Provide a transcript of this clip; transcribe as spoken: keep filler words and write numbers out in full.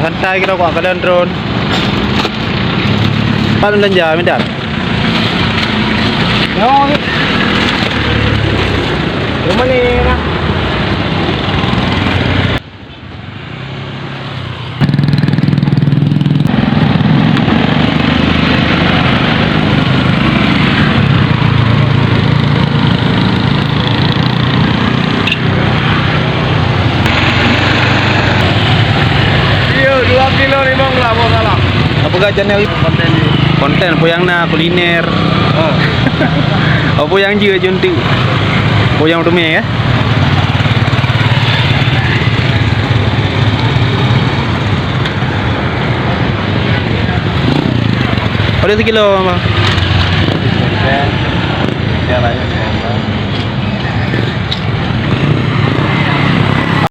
Santai kira kuat kalian drone. Pat belanja, Medan. Yo. Rumah ni lah. Iya, dua kilo limong lah, mau salah. Apa gak channel? Konten ni. Konten, apa yang na kuliner? Oh. Apa yang jeu junti? Apa yang utumé ya? Ada sekilo, Bang. Ya, lah, ya.